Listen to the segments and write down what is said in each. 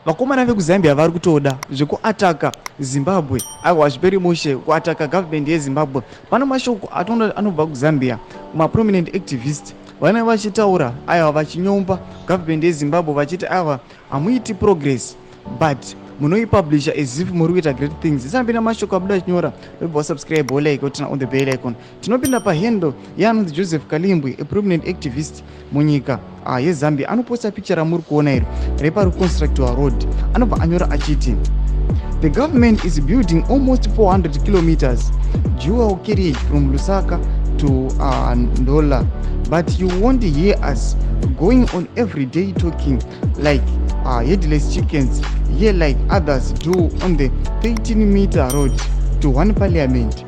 Vakomana vekuZambia vari kutoda zvekuataka Zimbabwe. Aiwa, hazviperi mushe kuataka government yeZimbabwe. Pane mashoko atinoona anobva kuZambia, maprominent activist vanenge vachitaura, aiwa, vachinyomba government yeZimbabwe vachiti aiwa, hamuiti progress but munoipublisha as if muri kuita great things. Isambinda mashoko abuda achinyora, ndobva wasubscribe, wolike, woturn on the bell icon. Tinopinda pahandle yeanonzi Joseph Kalimbwe, a prominent activist munyika yeZambia. Anoposta picture ramuri kuona iro repareconstructiwa road. Anobva anyora achiti, "The government is building almost 400 kilometers dual carriage from Lusaka to Ndola, but you won't hear us going on every day talking like headless chickens here like others do on the 13-meter road to one parliament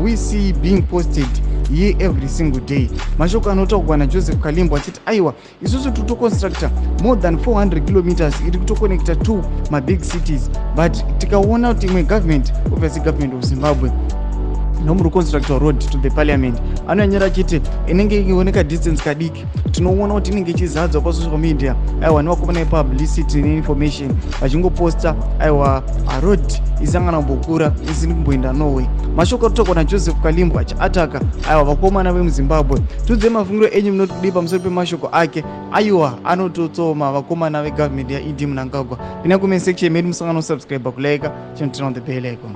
we see being posted here every single day." Mashoko anotaurwa naJoseph Kalimbwe achiti aiwa, isusu tiri kutoconstructa more than 400 kilometers iri kutoconnecta two mabig cities, but tikaona kuti imwe government, obviously government of Zimbabwe, nomuri constructa road to the parliament, anonyora achiti inenge ichioneka distance kadiki, tinoona kuti inenge ichizadzwa pasocial media, aiwa, nevakomana vepublicity neinformation vachingoposta, aiwa, road isangana kumbokura, isini kumboenda nowhere. Mashoko aritaurwa naJoseph Kalimbwe achiataka, aiwa, vakomana vemuZimbabwe. Tiudzei mafungiro enyu, munoti kudii pamusoro pemashoko ake? Aiwa, anototsoma vakomana vegovernment yaED Mnangagwa. Pinda comment section medu, musangano subscribe, kulike, chinoturn on the bell icon.